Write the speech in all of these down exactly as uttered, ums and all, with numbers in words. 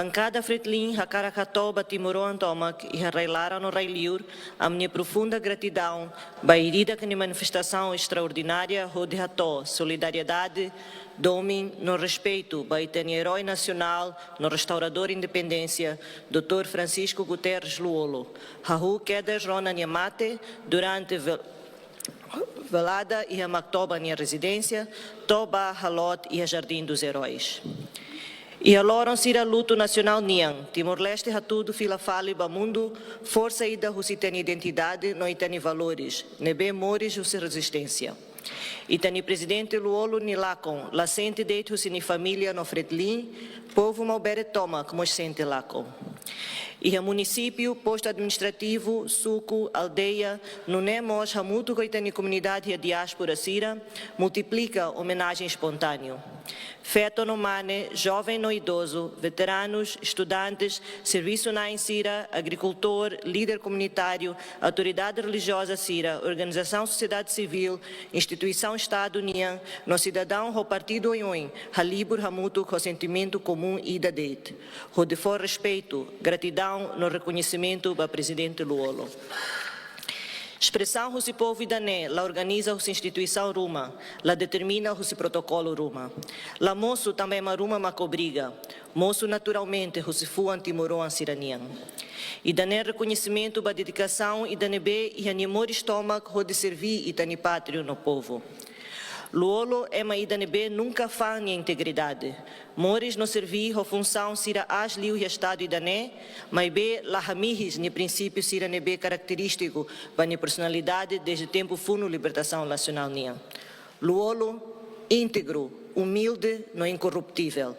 Bankada Fretilin hakarak hato'o ba timoroan tomak iha rai-laran no rai-liur ami-nia profunda gratidaun ba ida-idak nia manifestasaun estraordinária hodi hato'o solidariedade, domin no respeitu ba ita-nia erói nasionál no restauradór independénsia, doutór Francisco Guterres Lú-Olo, hahú kedas rona nia mate durante vel-, velada iha Maktoba nia rezidénsia, to'o ba haloot iha Jardim dos Heróis. Iha loron sira lutu nasionál nian, Timor-Leste hatudu fila fali ba mundu forsa ida husi ita-nia identidade no ita-nia valores, ne'ebé moris husi rezisténsia. Ita-nia Prezidente Lú-Olo nia lakon la sente de'it husi nia família no Fretilin, povu Maubere tomak mós sente lakon. Iha munisípiu, postu administrativu, suku, aldeia, nune'e mós hamutuk ho ita-nia komunidade iha diáspora sira, multiplika omenajen espontáneu. Feto no mane, joven no idozu, veteranus, estudantes, servisu-na'in sira, agrikultór, líder komunitáriu, autoridade relijioza sira, organizasaun sosiedade sivíl, instituisaun Estadu nian, no sidadaun ho partidu oioin, halibur hamutuk ho sentimentu komún ida de'it, hodi fó respeitu, gratidaun no rekoñesimentu ba Prezidente Lú-Olo. Espresaun husi povu ida-ne'e la organiza husi instituisaun ruma, la determina husi protokolu ruma. La mosu tanba ema ruma mak obriga, mosu naturalmente husi fuan timoroan sira-nian. Ida-ne'e rekoñesimentu ba dedikasaun ida ne'ebé iha nia moris tomak hodi serví ita-nia pátria no povu. Lú-Olo ema ida ne'ebé nunka fa'an nia integridade, moris no serví ho funsaun sira aas liu iha Estadu ida-ne'e, maibé la hamihis nia prinsípiu sira ne'ebé karakterístiku ba nia personalidade dezde tempu funu libertasaun nasionál nian. Lú-Olo íntegru, umilde no inkorruptível.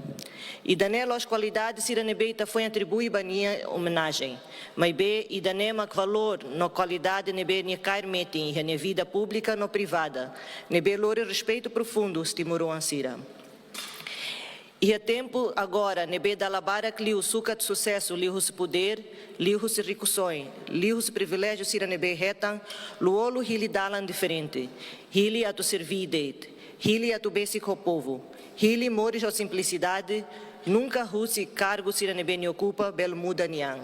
Ida-ne'e la'ós kualidade sira ne'ebé ita foin atribui ba nia omenajen, maibé ida-ne'e mak valór no kualidade ne'ebé nia kaer metin iha nia vida públika no privada, ne'ebé lori respeitu profundu husi timoroan sira. Iha tempu agora ne'ebé dala barak liu sukat susesu liuhusi podér, liuhusi rikusoin, liuhusi priviléjiu sira ne'ebé hetan, Lú-Olo hili dalan diferente, hili atu serví de'it, hili atu besik ho povu, hili moris ho simplisidade, nunka husi kargu sira ne'ebé nia okupa bele muda nia an.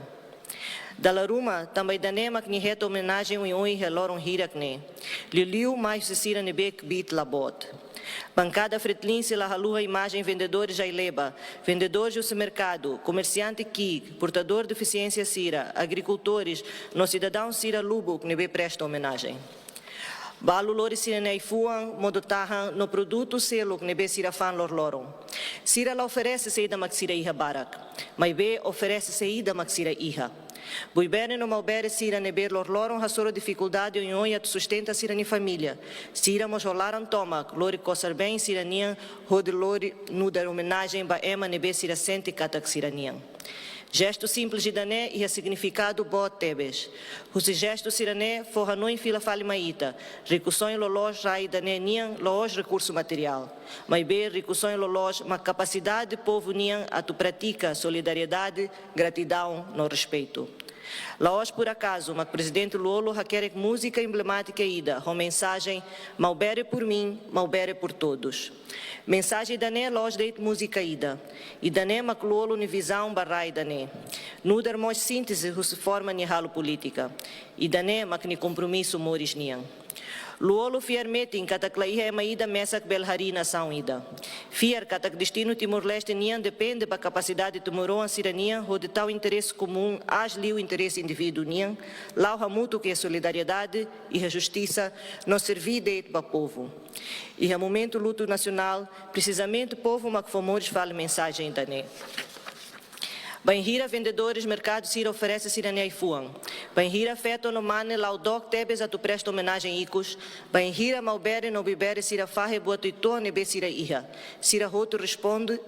Dala ruma, tanba ida-ne'e mak nia hetan omenajen oioin iha loron hirak-ne'e, liuliu mai husi sira ne'ebé kbiit la boot. Bankada Fretilin sei la haluha imajen vendedores ai-leba, vendedores husi merkadu, komersiante ki'ik, portadór defisiénsia sira, agrikultór no sidadaun sira lubuk ne'ebé presta omenajen. Balu lori sira-nia ai-fuan, modo-tahan no produtu seluk ne'ebé sira fa'an lorloron. Sira la oferese saida mak sira iha barak, maibé oferese saida mak sira iha. Buibere no Maubere sira ne'ebé lorloron hasoru difikuldade oioin atu sustenta sira-nia família, sira mós ho laran tomak lori kosar-been sira-nian hodi lori nu'udar omenajen ba ema ne'ebé sira sente katak sira-nian. Jestu simples ida-ne'e iha signifikadu boot tebes. Husi jestu sira-ne'e fó hanoin fila fali mai ita, rikusoin loloos rai ida-ne'e nian la'ós rekursu materiál, maibé rikusoin loloos mak kapasidade povu nian atu pratika solidariedade, gratidaun no respeitu. La'ós por akazu mak Prezidente Lú-Olo hakerek múzika emblemátika ida ho mensajen "Maubere por mim, Maubere por todos". Mensajen ida-ne'e la'ós de'it múzika ida. Ida-ne'e mak Lú-Olo nia vizaun ba rai ida-ne'e. Nu'udar mós sínteze husi forma nia halo polítika. Ida-ne'e mak nia kompromisu moris nian. Lú-Olo fiar metin katak la iha ema ida mesak bele harii nasaun ida. Fiar katak destinu Timor-Leste nian depende ba kapasidade timoroan sira-nian hodi tau interese komún aas liu interese indivíduu nian, la'o hamutuk iha solidariedade, iha justisa, no serví de'it ba povu. Iha momentu lutu nasionál, presizamente povu mak fó moris fali mensajen ida-ne'e. Bainhira vendedores merkadu sira oferese sira-nia ai-fuan, bainhira feto no mane la'o dook tebes atu presta omenajen ikus, bainhira Maubere no Buibere sira fahe buat uitoan ne'ebé sira iha, sira hotu responde,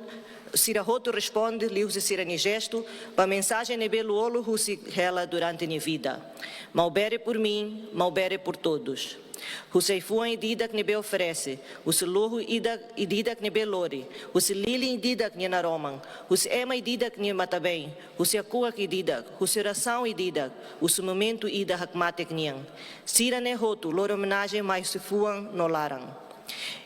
sira hotu responde liuhusi sira-nia jestu ba mensajen ne'ebé Lú-Olo husik hela durante nia vida: "Maubere por mim, Maubere por todos". Husi ai-fuan ida-idak ne'ebé oferese, husi lohu ida, ida-idak ne'ebé lori, husi lilin ida-idak nia naroman, husi ema ida-idak nia matan-been, husi akuak ida-idak, husi orasaun ida-idak, husi momentu ida hakmatek nian, sira-ne'e hotu lori omenajen mai husi fuan no laran.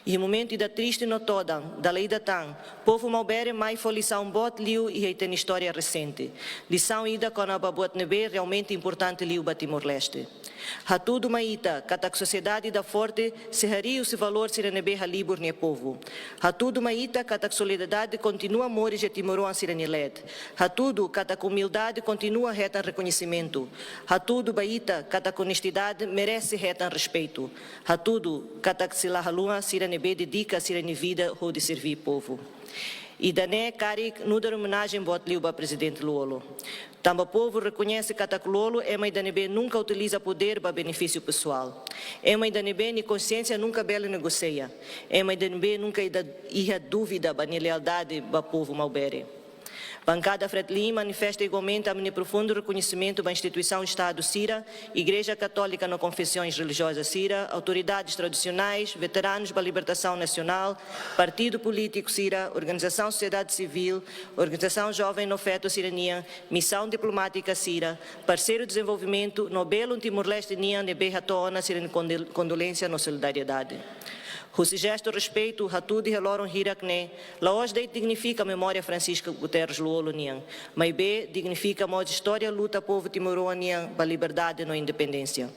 Iha momentu ida triste no todan, dala ida tan, povu Maubere mai fó lisaun boot liu iha ita-nia istória resente. Lisaun ida kona-ba buat ne'ebé realmente importante liu ba Timor-Leste. Hatudu mai ita katak sosiedade ida forte sei harii husi valór sira ne'ebé halibur nia povu. Hatudu mai ita katak solidariedade kontinua moris iha timoroan sira-nia leet. Hatudu katak umildade kontinua hetan rekoñesimentu. Hatudu ba ita katak onestidade merese hetan respeitu. Hatudu katak sei la haluha sira ne'ebé dedika sira-nia vida hodi serví povu. Ida-ne'e karik nu'udar omenajen boot liu ba Prezidente Lú-Olo. Tanba povu rekoñese katak Lú-Olo ema ida ne'ebé nunka utiliza podér ba benefísiu pesoál. Ema ida ne'ebé nia konsiénsia nunka bele negosia. Ema ida ne'ebé nunka ida iha dúvida ba nia lealdade ba povu Maubere. Bankada Fretilin manifesta igualmente ami-nia profundu rekoñesimentu ba instituisaun Estadu sira, Igreja Katólika no konfesoens relijioza sira, autoridades tradisionais, veteranus ba libertasaun nasionál, partidu polítiku sira, organizasaun sosiedade sivíl, organizasaun joven no feto sira-nian, misaun diplomátika sira, parseiru dezenvolvimentu no belun Timor-Leste nian ne'ebé hato'o ona sira-nia kondol-, kondolénsia no solidariedade. Husi jestu respeitu hatudu iha loron hirak-ne'e, la'ós de'it dignifika memória Francisco Guterres Lú-Olo nian, maibé dignifika mós istória luta povu timoroan nian ba liberdade no independénsia.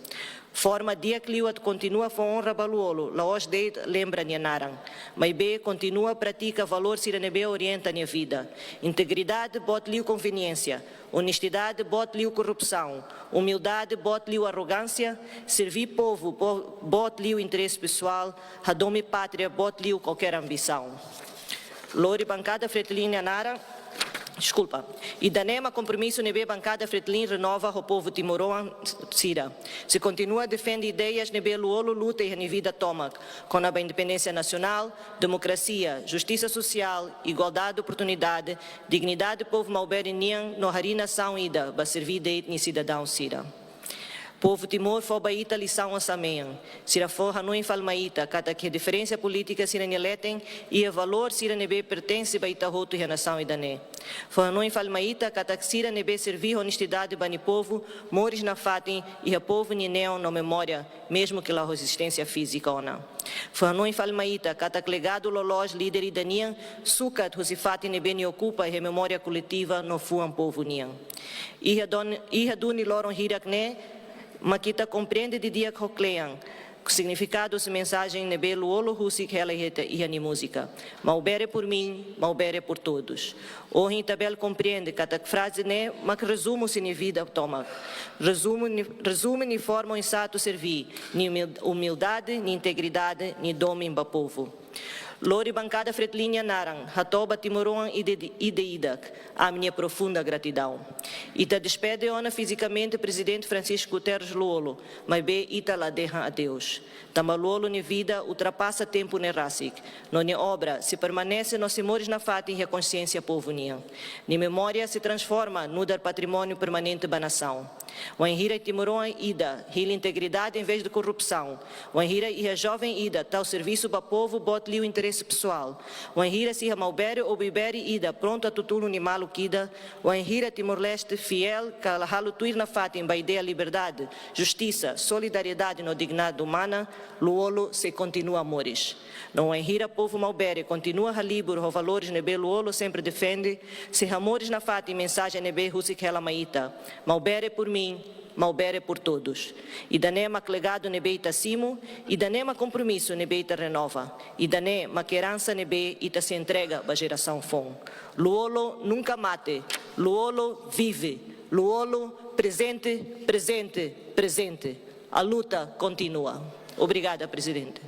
Forma di'ak liu atu kontinua fó onra ba Lú-Olo, la'ós de'it lembra nia naran, maibé kontinua pratika valór sira ne'ebé orienta nia vida. Integridade boot liu konveniénsia, onestidade boot liu korrupsaun, umildade boot liu arrogánsia, serví povu bo-, boot liu interese pesoál, hadomi pátria boot liu kualkér ambisaun. Lori bankada Fretilin nia naran, deskulpa, ida-ne'e mak kompromisu ne'ebé bankada Fretilin renova ho povu timoroan sira. Sei kontinua defende ideias ne'ebé Lú-Olo luta iha nia vida tomak, kona-ba independénsia nasionál, demokrasia, justisa sosiál, igualdade de oportunidade, dignidade povu Maubere nian no harii nasaun ida ba serví de'it nia sidadaun sira. Povu Timor fó ba ita lisaun osan-mean. Sira fó hanoin fali mai ita katak iha diferensa polítika sira-nia leten, iha valór sira ne'ebé pertense ba ita hotu iha nasaun ida-ne'e. Fó hanoin fali mai ita katak sira ne'ebé serví ho onestidade ba nia povu, moris nafatin iha povu nia neon no memória, mezmu ke la'ós ezisténsia fízika ona. Fó hanoin fali mai ita katak legadu loloos líder ida nian sukat husi fatin ne'ebé nia okupa iha memória koletiva no fuan povu nian. Iha dun-, iha duni loron hirak-ne'e mak ita komprende didi'ak ho kle'an signifikadu husi mensajen ne'ebé Lú-Olo husik hela iha, iha nia múzika Maubere por mim, Maubere por todos. Ohin ita bele komprende katak fraze ne'e mak rezume husi nia vida tomak. Rezume nia, rezume nia forma oinsá atu serví, nia umil-, umildade, nia integridade, nia domin ba povu. Lori bankada Fretilin nia naran, hato'o ba timoroan ida, ida-idak ami-nia profunda gratidaun. Ita despede ona fizikamente Prezidente Francisco Guterres Lú-Olo, maibé ita la dehan adeus. Tanba Lú-Olo nia vida ultrapasa tempu ne'e rasik, no nia obra sei permanese no sei moris nafatin iha konsiénsia povu nian. Nia memória sei transforma nu'udar patrimóniu permanente ba nasaun. Wainhira timoroan ida hili integridade envezde korrupsaun, wainhira iha joven ida tau servisu ba povu boot liu interese pesoál, wainhira sei iha Maubere ou Buibere ida prontu atu tulun nia maluk ida, wainhira Timor-Leste fiél ka la halo tuir nafatin ba ideia liberdade, justisa, solidariedade no dignidade umana, Lú-Olo sei kontinua moris. No wainhira povu Maubere kontinua halibur ho valores ne'ebé Lú-Olo sempre defende, sei hamoris nafatin mensajen ne'ebé husik hela mai ita: Maubere por mim, Maubere por todos. Ida-ne'e mak legadu ne'ebé ita simu, ida-ne'e mak kompromisu ne'ebé ita renova, ida-ne'e mak eransa ne'ebé ita sei entrega ba jerasaun foun. Lú-Olo nunca mate, Lú-Olo vive, Lú-Olo presente, presente, presente. A luta continua. Obrigada, Presidente.